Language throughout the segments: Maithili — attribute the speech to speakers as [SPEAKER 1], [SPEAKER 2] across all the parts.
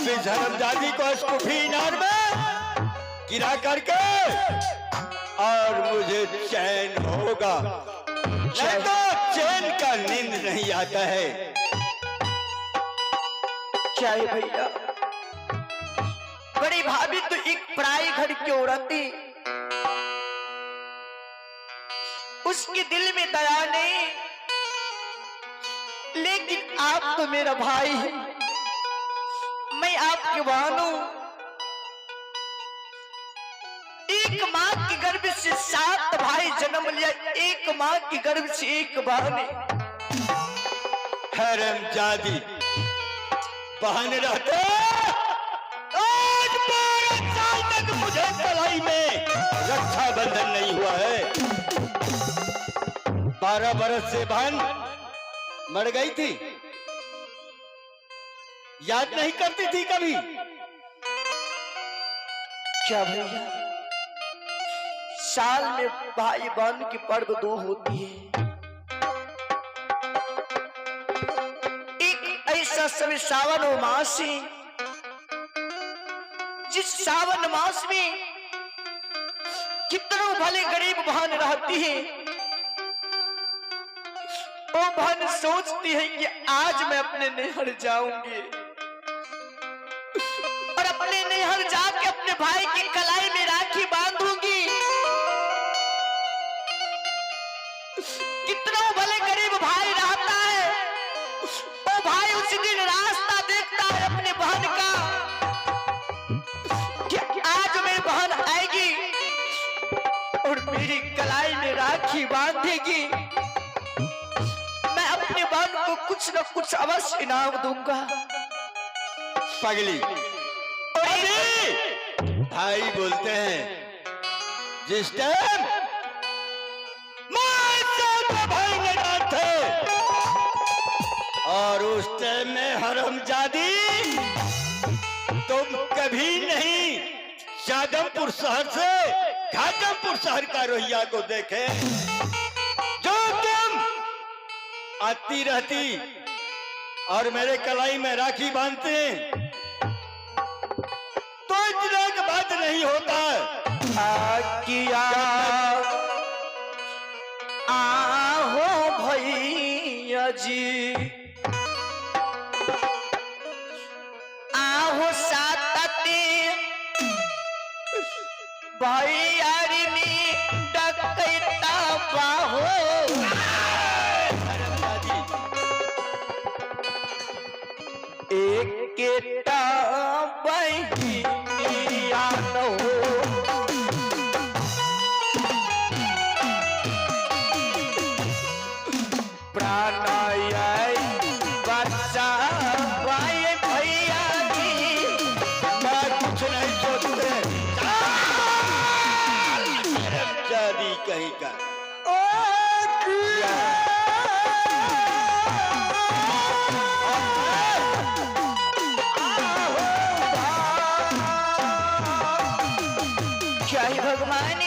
[SPEAKER 1] अब इस हरमजादी को इस कुफी इनार में गिरा करके और मुझे चैन होगा, नहीं तो चैन का नींद नहीं आता है।
[SPEAKER 2] चाहे भैया, बड़ी भाभी तो एक पराई घर की औरत थी, उसके दिल में दया नहीं, लेकिन आप तो मेरा भाई है, मैं आपके बहन हूं। एक माँ के गर्भ से 7 भाई जन्म लिया, एक माँ के गर्भ से एक बहन है।
[SPEAKER 1] हरामजादी बहन रहते आज 12 साल तक मुझे कलाई में रक्षाबंधन नहीं हुआ है। 12 बरस से बहन मर गई थी, याद नहीं करती थी कभी।
[SPEAKER 2] क्या भैया, साल में भाई बहन की पर्व 2 होती है। एक ऐसा समय सावन मास है, जिस सावन मास में कितनों भले गरीब बहन रहती है, वो बहन सोचती है कि आज मैं अपने नैहर जाऊंगी और अपने नैहर जाके अपने भाई की कलाई में राखी बांधूंगी। कितना भले गरीब भाई रहता है, वो भाई उस दिन रास्ता देखता है अपने बहन का कि आज मेरी बहन आएगी और मेरी कलाई में राखी बांधेगी, मैं अपनी बहन को कुछ न कुछ अवश्य इनाम दूंगा।
[SPEAKER 1] पगली
[SPEAKER 2] और एक
[SPEAKER 1] भाई बोलते हैं, जिस टाइम भाई मैदान थे और उस टाइम में हरमजादी तुम कभी नहीं जादमपुर शहर से घाटमपुर शहर का रोहिया को देखे। जो तुम आती रहती और मेरे कलाई में राखी बांधते तो इतना के बात नहीं होता।
[SPEAKER 2] किया आहो भैया जी, आहो सातते भैयारी में डकैता बाहो। एक बहिनिया न हो। प्राणय बच्चा भाई भैया जी,
[SPEAKER 1] मैं कुछ नहीं सोचते, हरमजादी कहीं का।
[SPEAKER 2] जय भगवान,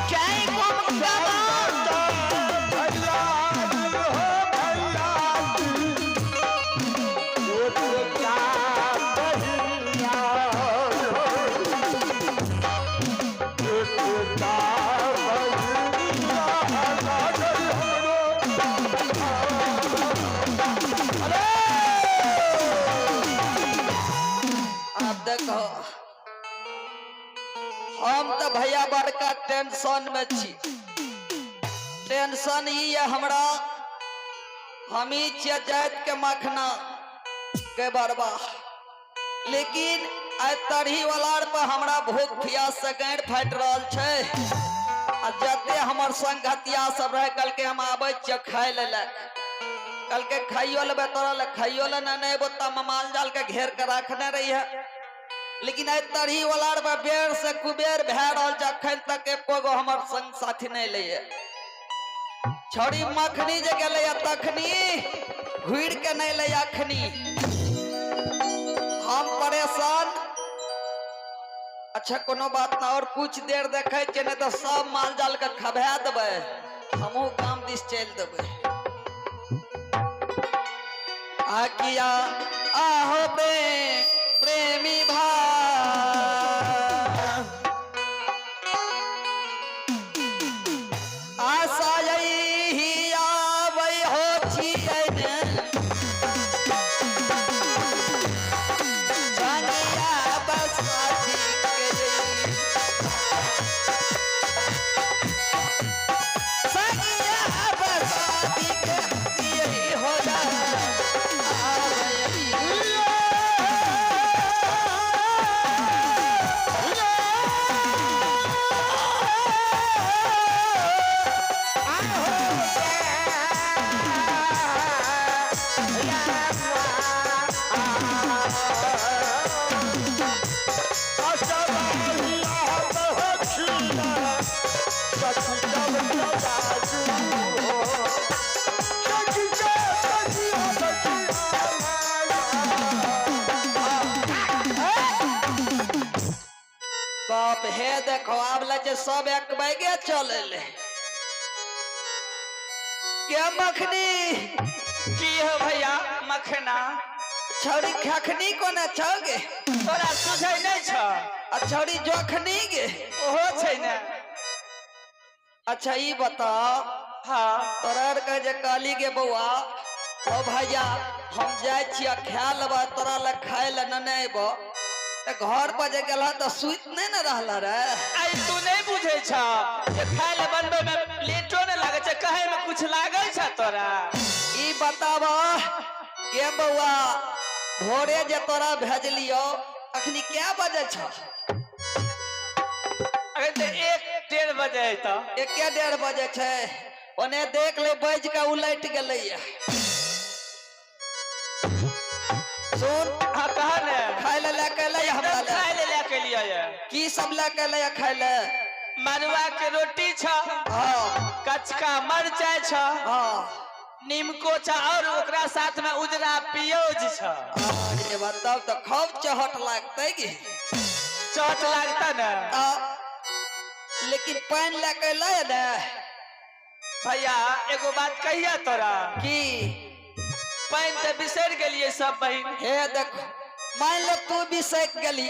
[SPEAKER 2] जय गोमता।
[SPEAKER 3] आब देखो, हम तो भैया बड़का टेंशन में छी। टेंशन ई है हमरा, हम ही छियै जाति के मखना के बरबा, लेकिन आइ तरही वाला पर हमरा भूख प्यास से गाँठ फाटि रहल छै। आ जते हमर संगतिया सब रहे, कहलकै हम आबै छियै खाय लेलक, कहलकै खाइयो लेबै तोरा ले, खाइयो ले नहि एबो तऽ माल जाल के घेर के राखने रही है। लेकिन आइ तरही वाला पर बेर से कुबेर भए रहल छै, अखन तक एको गो हमर संग साथी नहि लैये। छौड़ी मखनी जे गेलै तखनी घुरि के नहि लै, अखनी हम परेशान। अच्छा कोनो बात ना, और कुछ देर देखै छियै, नहि तऽ सब माल जाल के खबा देबै, हमहूँ गाम दिस चलि देबै। आ किया आहो प्रेम प्रेमी भाई आशा यही आबै हो छियै ने संगिया बसाती के संगिया बसाती के यही हो जा आबै। बाप हे देखो आब ला जे सब एक बैगे चले ले के मखनी।
[SPEAKER 2] की हो भैया मखना?
[SPEAKER 3] छौड़ी खखनी कोना छौगे?
[SPEAKER 2] तोरा सुझै नहि छ।
[SPEAKER 3] आ छौड़ी जोखनी गे?
[SPEAKER 2] ओहो छै ने।
[SPEAKER 3] अच्छा ई बताओ।
[SPEAKER 2] हाँ।
[SPEAKER 3] तोरा आर के जे कहली गे बौआ ओ भैया हम जाइ छियै खाय लेबा तोरा लए खाय लए नेने अयबो तऽ घर पर जे गेलह तऽ सुति नहि ने रहल रे।
[SPEAKER 2] आई तू नहीं बुझै छ जे खाय ले बनबै में लेटो ने लागै छै, कहै में कुछ लागै छ तोरा?
[SPEAKER 3] ई बताब के बौआ भोरे जे तोरा भेजलियो अखनी कै बजे छ?
[SPEAKER 2] अगर तऽ 1-1.5 बजे है तऽ।
[SPEAKER 3] 1-1.5 बजे छै। ओने देख ले बज के उलट गेलैया। सुन।
[SPEAKER 2] हाँ कह ने।
[SPEAKER 3] खाय ले लए के एलै हमरा
[SPEAKER 2] एकदम
[SPEAKER 3] लए।
[SPEAKER 2] खाय ले लए के लिए ये।
[SPEAKER 3] की सब लए के एलै खाय ले?
[SPEAKER 2] मरुआ के रोटी छ।
[SPEAKER 3] हाँ।
[SPEAKER 2] कचका मरचाइ छ।
[SPEAKER 3] हाँ।
[SPEAKER 2] नीमको छ और ओकरा साथ में उजरा पियोज छ।
[SPEAKER 3] अरे बताब तऽ खूब चहट लागतै की।
[SPEAKER 2] चोट लागता ने।
[SPEAKER 3] आ, लेकिन पानि लए के एलै ने।
[SPEAKER 2] भैया एगो बात कहिया तोरा?
[SPEAKER 3] की?
[SPEAKER 2] पानि तऽ बिसरि गेलियै सब बहिन।
[SPEAKER 3] हे देखो मान लो तू बिसरि गेली।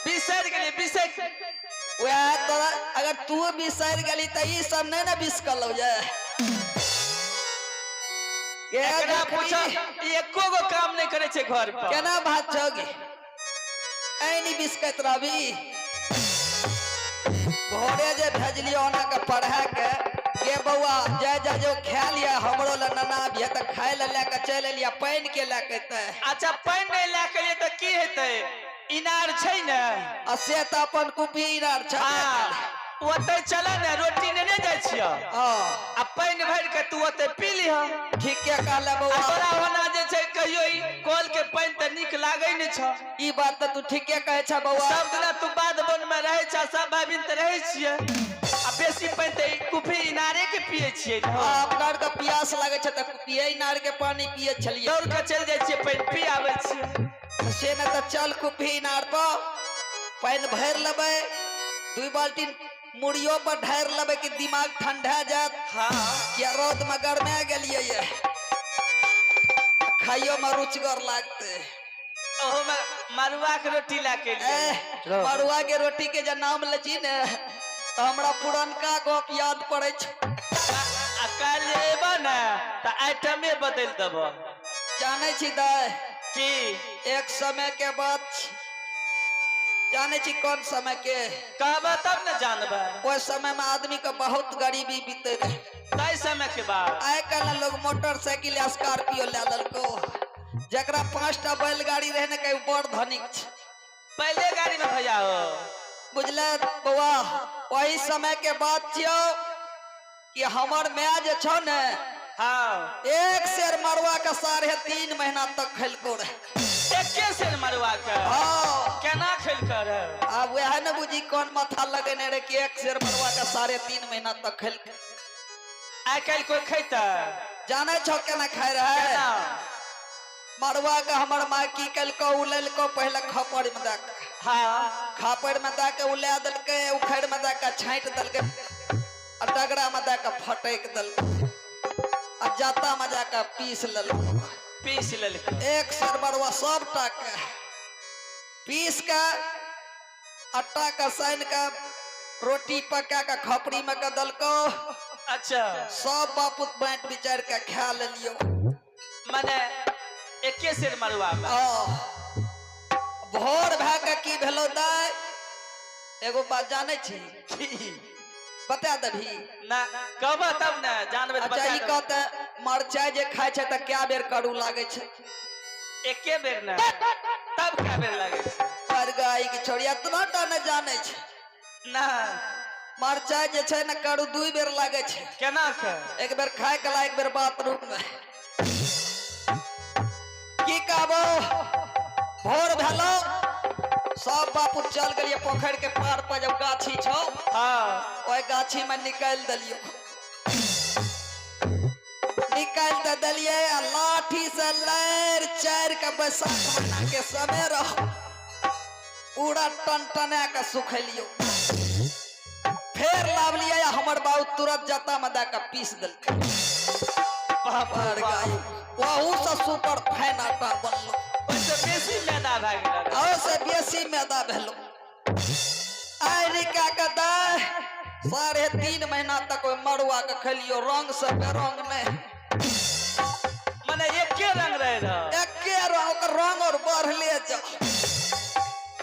[SPEAKER 2] बिसरि गेलियै बिसरि।
[SPEAKER 3] वएह तोरा अगर तू बिसरि गेली तऽ ई सब नहि ने बिसकलौ जे।
[SPEAKER 2] एकरा पूछो एको गो काम नहि करै छै घर पर।
[SPEAKER 3] केना भात छौगे? ऐनी बिसकैत रहबी। भोरे जे भेजलियो ओना के पढ़ा के के बौआ जाय जा जो खा लिया हमरो लए नना भी तऽ खाय लए लए के चलि एलिया पानि के लए के एतै।
[SPEAKER 2] अच्छा पानि नहि लए के एलियै तऽ की हेतै? इनार छै ने।
[SPEAKER 3] आ से तऽ अपन कुपी इनार छै।
[SPEAKER 2] हाँ ओतै चल ने रोटी नेने जाइ छियै।
[SPEAKER 3] हाँ।
[SPEAKER 2] आ पानि भरि के तू ओतै पी लिह।
[SPEAKER 3] ठीके कहले बौआ।
[SPEAKER 2] आ तोरा ओना जे छै कहियो ई कल के पानि तऽ नीक लागै नहि छौ।
[SPEAKER 3] ई बात तऽ तू ठीके कहै छ बौआ।
[SPEAKER 2] सब दिना तू बाध वन में रहै छ, सब भाई बहिन तऽ रहै छियै। आ बेसी पानि तऽ ई कुफी इनारे के पियै छियै ने।
[SPEAKER 3] आ अपना आर के प्यास लागै छै तऽ कुफिये इनार के पानि पियै छलियै।
[SPEAKER 2] दौड़ के चलि जाइ छियै पानि पी आबै छियै।
[SPEAKER 3] से नहि तऽ चल कुफी इनार पर पानि भरि लेबै, 2 बाल्टीन मुड़ियो पर ढारि लेबै कि दिमाग ठंडा जायत।
[SPEAKER 2] हाँ।
[SPEAKER 3] किया रौद में गरमा गेलियै ये, खाइयो में रुचगर लागतै।
[SPEAKER 2] ओहो में मरुआ के रोटी लए के एलियै।
[SPEAKER 3] मरुआ के रोटी के जे नाम लै छी ने तऽ हमरा पुरनका गप याद पड़ै छै।
[SPEAKER 2] आ काल्हि जे एबऽ ने तऽ आइटमे बदलि देबऽ।
[SPEAKER 3] जानै छी दाइ
[SPEAKER 2] की?
[SPEAKER 3] एक समय के बात छी। जानै छी कोन समय के?
[SPEAKER 2] कहबऽ तब ने जानबै।
[SPEAKER 3] ओहि समय में आदमी के बहुत गरीबी बीते रहे।
[SPEAKER 2] ताहि समय के बाद।
[SPEAKER 3] आइ काल्हि लोग मोटरसाइकिल या स्कॉर्पियो लए लेलको। जकरा 5टा बैलगाड़ी रहे ने कहीं बड़ धनिक छै।
[SPEAKER 2] पहले गाड़ी में भैया हो।
[SPEAKER 3] बुझले बौआ वही समय के बात छियौ कि हमर my जे छौ ने,
[SPEAKER 2] हाँ।
[SPEAKER 3] 1 सेर मरुआ के 3.5 महीना तक खेलको रहे।
[SPEAKER 2] एके सेर मरुआ के?
[SPEAKER 3] हाँ।
[SPEAKER 2] केना खेलको रहे?
[SPEAKER 3] आब वएह ने बुझी कोन माथा लगेने रहे कि 1 सेर मरुआ के 3.5 महीना तक खेलकै।
[SPEAKER 2] आइ काल्हि कोई खैतै?
[SPEAKER 3] जानै छौ केना खाय रहे?
[SPEAKER 2] केना?
[SPEAKER 3] मरुआ के हमर माँ की केलको, उलैलको पहिले खपड़ में दए के।
[SPEAKER 2] हाँ।
[SPEAKER 3] खापड़ में दए के उला देलकै, उखड़ में दए के छाँटि देलकै आ डगरा में दए के फटकि देलकै। आ जाता में जाके पीस लेलको।
[SPEAKER 4] पीस लेलको।
[SPEAKER 3] एक सेर मरुआ सबटा के पीस के आटा के सानि के रोटी पका के खपड़ी में के देलको।
[SPEAKER 4] अच्छा।
[SPEAKER 3] सब बापुत बाँटि विचारि के खा लेलियो।
[SPEAKER 4] मने एके सेर मरुआ में।
[SPEAKER 3] आ भोर भए के की भेलो दाइ, एगो बात जानै छी? बता देबही?
[SPEAKER 4] ना कहबह तब ने जानबे।
[SPEAKER 3] अच्छा
[SPEAKER 4] बता
[SPEAKER 3] ई
[SPEAKER 4] देबह।
[SPEAKER 3] कहते मरचाइ जे खाइ छै तऽ कए बेर करू लागै छै?
[SPEAKER 4] एके बेर ने, तब कए बेर लागै छै?
[SPEAKER 3] पर गाय के छोड़ी एतना टा ने जानै छै।
[SPEAKER 4] ना।
[SPEAKER 3] मरचाइ जे छै ने करू 2 बेर लागै छै।
[SPEAKER 4] केना के?
[SPEAKER 3] एक बेर खाय के ला, एक बेर बाथरूम में। की कहबो, भोर भेलो सब बापू चल गेलिए पोखरि के पार पर, जब गाछी छौ।
[SPEAKER 4] हाँ।
[SPEAKER 3] ओहि गाछी में निकालि देलियो, निकालि तऽ देलियै आ लाठी से लैर चारि के बैसाख महीना के समय रहो पूरा टन टना के सुखेलियो। फेर लावलियै आ हमर बाबू तुरंत जता में दए के पीस देलकै।
[SPEAKER 4] बाप रे
[SPEAKER 3] पर
[SPEAKER 4] बाप।
[SPEAKER 3] गाय वहू से सुपर फाइन आटा बनलो।
[SPEAKER 4] ओहिसँ बेसी मैदा भए गेल।
[SPEAKER 3] और से बेसी मैदा भेलो। आइ निका के दाय 3.5 महीना तक ओहि मड़ुआ के खेलियो, रंग से बेरंग नहीं।
[SPEAKER 4] मने एके रंग रहे रह।
[SPEAKER 3] एके रंग, ओकर रंग और बढ़ले जाओ,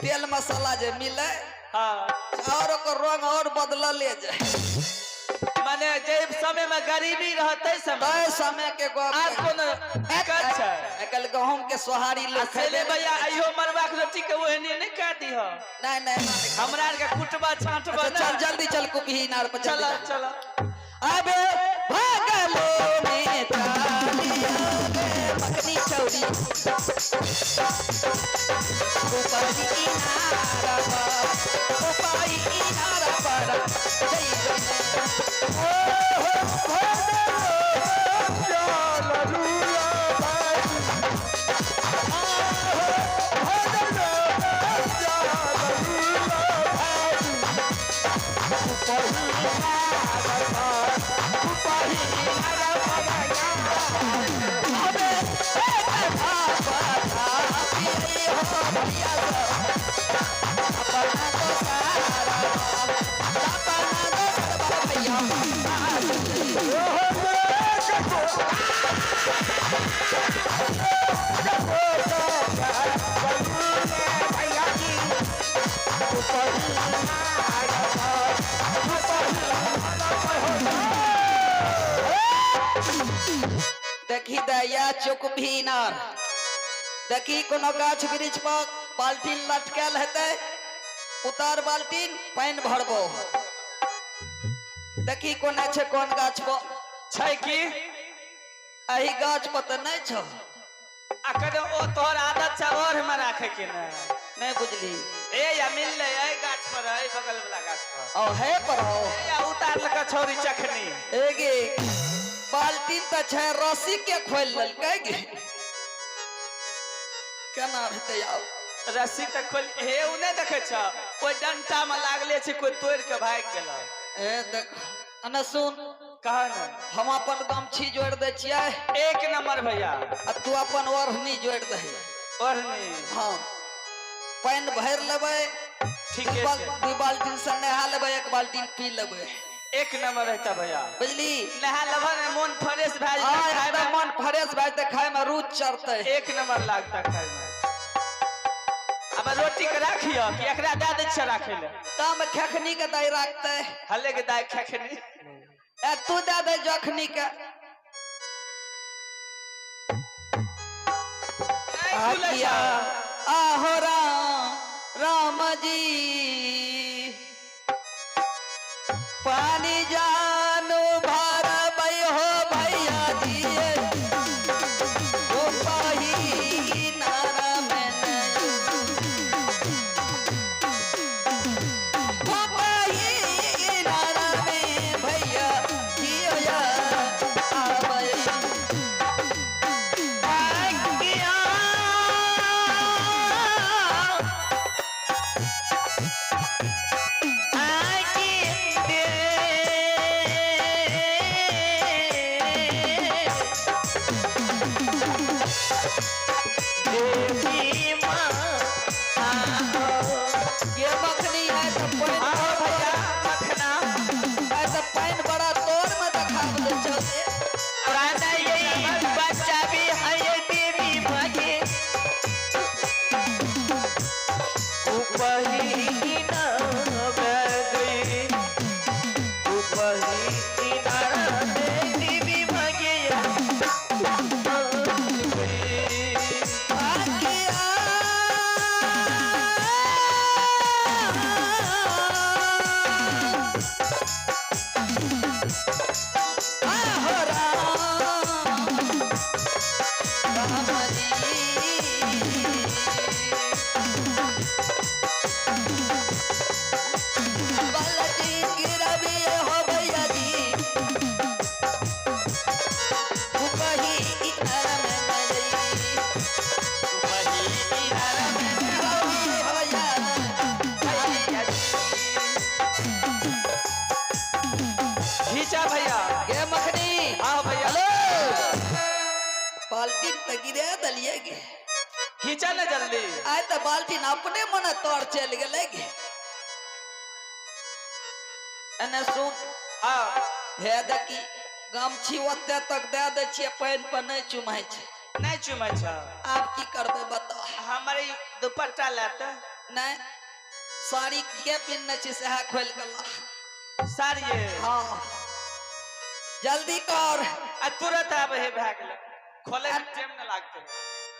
[SPEAKER 3] तेल मसाला जे मिले।
[SPEAKER 4] हाँ।
[SPEAKER 3] और ओकर रंग और बदलले जाए।
[SPEAKER 4] मने जे समय में गरीबी रहते समय
[SPEAKER 3] तै समय के गप।
[SPEAKER 4] आब कोनो दिक्कत छै?
[SPEAKER 3] आइ गहूम के सोहारी लोग
[SPEAKER 4] सेले भैया, अइयो मरबा के रोटी के ओहने नहीं कह दीह।
[SPEAKER 3] नहीं नहीं नहीं।
[SPEAKER 4] हमरा आर के कुटबा छांटबा।
[SPEAKER 3] अच्छा, चल जल्दी चल, कुपही इनार पर।
[SPEAKER 4] चल।
[SPEAKER 3] जल्दी।
[SPEAKER 4] चल।
[SPEAKER 3] अबे भागलो में चालिया गे मखनी चौरी ऊपरी इनारा पर, ऊपरी इनारा पर जइबे। अबे एक भापा पिए हो भैया अपना तो सारा, अपना तो सारा भैया। देखी दया चुक भी इनार, देखी कोनो गाछ वृक्ष पर बाल्टीन लटकल हेतै, उतार बाल्टीन, पानि भरबो। देखी कोना छै, कोन गाछ पर
[SPEAKER 4] छै की?
[SPEAKER 3] एहि गाछ पर तऽ नहि छौ।
[SPEAKER 4] आ कने ओ तोहर आदत छै और में राखे के ने।
[SPEAKER 3] नहि बुझली।
[SPEAKER 4] ए या मिललै एहि गाछ पर, एहि बगल वाला गाछ पर।
[SPEAKER 3] ओ हे पर हो।
[SPEAKER 4] ए या उतार लका छौरी चखनी।
[SPEAKER 3] एगे बाल्टीन तऽ छै, रस्सी के खोलि लेलकै गे, केना हेतै आब?
[SPEAKER 4] रस्सी तऽ खोल हे, उ नहि देखै छ, ओहि डंटा में लागले छै, कोई तोड़ के भागि गेल।
[SPEAKER 3] ए देख अने सुन।
[SPEAKER 4] कह ने।
[SPEAKER 3] हम अपन गमछी जोड़ि दै छियै।
[SPEAKER 4] एक नंबर भैया।
[SPEAKER 3] आ तू अपन ओढ़नी जोड़ि दही।
[SPEAKER 4] ओढ़नी?
[SPEAKER 3] हाँ, पानि भरि लेबै।
[SPEAKER 4] ठीके छै।
[SPEAKER 3] दू बाल्टीन से नहा लेबै, एक बाल्टीन पी लेबै।
[SPEAKER 4] एक नंबर रहता भैया।
[SPEAKER 3] बुझली?
[SPEAKER 4] नहा लेबह ने मोन फ्रेश भए
[SPEAKER 3] हाँ।
[SPEAKER 4] जेतै खाय
[SPEAKER 3] एकदम
[SPEAKER 4] में।
[SPEAKER 3] मन फ्रेश भए जेतै, खाय में रुचि चढ़तै।
[SPEAKER 4] एक नंबर लागता खाय में। अब रोटी के राखियो कि एकरा दए दै छियै राखै लए?
[SPEAKER 3] तब खेखनी के दही राखतै।
[SPEAKER 4] हले के दाय खखनी।
[SPEAKER 3] ए तू दे दे जखनी के।
[SPEAKER 4] नहि खुलै
[SPEAKER 3] आखिया
[SPEAKER 4] छै।
[SPEAKER 3] आहो राम राम जी, पानी जानो भरबै हो भैया जी, ओ पाही नारा में, ओ पाही नारा में भैया जी आबै। आज्ञा गे मखनी।
[SPEAKER 4] हाँ भैया।
[SPEAKER 3] हेलो, बाल्टीन त गिरा देलियै गे।
[SPEAKER 4] खींचा ना जल्दी।
[SPEAKER 3] आइ त बाल्टीन अपने मने तोर चलि गेलै गे। एने सुन।
[SPEAKER 4] हाँ।
[SPEAKER 3] हे देखी, गमछी ओते तक दे दै छियै, पानि पर नहि चुमै छै।
[SPEAKER 4] नहीं चुमै छ।
[SPEAKER 3] आब की करबै बताउ?
[SPEAKER 4] हमारे ई दुपट्टा लाते।
[SPEAKER 3] नहि, साड़ी के पिन्हने छी सएह खोलि कऽ ला।
[SPEAKER 4] साड़िए?
[SPEAKER 3] हाँ, जल्दी कर।
[SPEAKER 4] आ तुरंत आबे हे, भए गेलै, खोले में टाइम न लागते।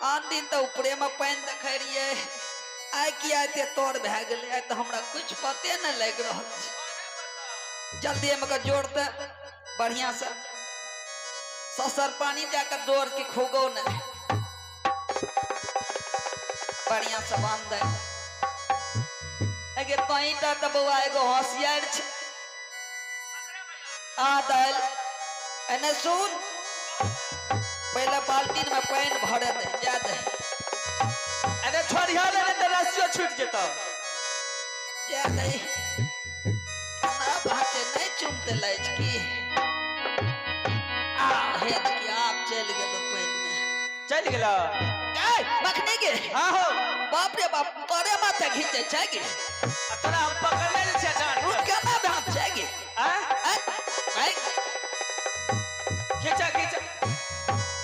[SPEAKER 3] आन दिन तऽ ऊपरे मे पानि देखै रहियै, आइ किया एते तोर भए गेलै? आइ तऽ हमरा कुछ पते नहि लागि रहल छै। जल्दी एहिमे कऽ जोड़ते बढ़िया से, ससर पानी दए कऽ जोड़ के खोगो ने, बढ़िया से बांध दे। अगे तोहीं टा तऽ बौआ एगो होशियार छै। आ दालि, एने सुन, पहिले बाल्टीन में पानि भरे दे, जा दे।
[SPEAKER 4] अरे छोड़िया ले, नहीं तो रस्सियों छूट जेतो।
[SPEAKER 3] जा दे। केना भाचे नहि चुमते लै छै की? आ हे देखिए, आब चलि गेलो पानि में।
[SPEAKER 4] चल गेलो।
[SPEAKER 3] ए मखनी गे।
[SPEAKER 4] हाँ हो।
[SPEAKER 3] बाप रे बाप, तोरे माथे घीचे छै गे।
[SPEAKER 4] आ तोरा हम पकड़ले जे छै डांट।
[SPEAKER 3] तू केना भाप छै गे?
[SPEAKER 4] आ
[SPEAKER 3] ऐ, ऐ,
[SPEAKER 4] खींचा खींचा।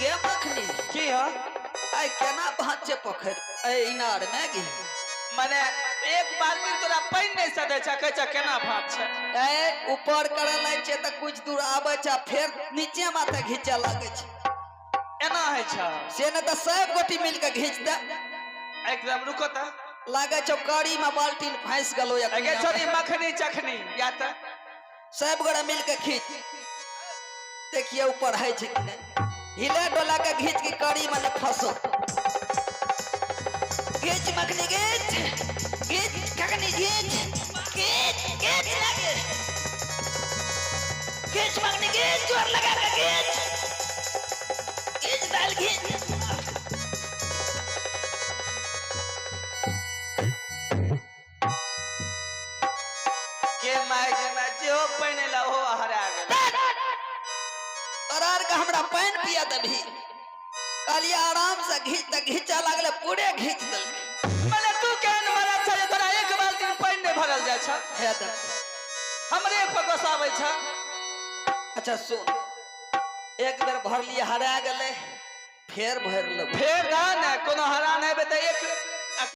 [SPEAKER 3] गे मखनी।
[SPEAKER 4] की हो?
[SPEAKER 3] आइ केना भाचे पोखरि ऐ इनार में गे?
[SPEAKER 4] माने एक बाल्टी तोरा पानि नहीं सदै छै, कहै छै केना भात छै।
[SPEAKER 3] ए ऊपर करे लै छै तऽ कुछ दूर आबै छै आ फेर नीचे माथे घीचे लागै छै।
[SPEAKER 4] एना होइ छै?
[SPEAKER 3] से नहि तऽ सब गोटी मिल के घीच दे।
[SPEAKER 4] एकदम, रुको तऽ।
[SPEAKER 3] लागै छौ कड़ी में बाल्टीन फंसि गेलो या।
[SPEAKER 4] अगे छोरी मखनी चखनी या तऽ।
[SPEAKER 3] सब गोरा मिल के खींच, देखिए ऊपर है छै कि नहि। हिले डोला के घीच के कड़ी में नहि फंसो। घीच मखनी, घीच घीच खखनी, घीच घीच घीच लागे, घीच मखनी, घीच, जोर लगा के घीच, घीच दाल घीच।
[SPEAKER 4] के my गे my, जेहो पानि एला ओहो हरा गेल।
[SPEAKER 3] तोरा आर के हमरा पानि पिया देबही? कहलियै आराम से घीच तऽ घीचा लागले, पूरे घीच देलकै।
[SPEAKER 4] माने तू केहन मरद छ जे तोरा एक बाल्टी पानि नहि भरल जाइ छ?
[SPEAKER 3] हे देख।
[SPEAKER 4] हमरे पर गोसाबै छ।
[SPEAKER 3] अच्छा सुन, एक बेर भरलियै, हरा गेलै, फेर भरि लेबै।
[SPEAKER 4] फेर दह ने,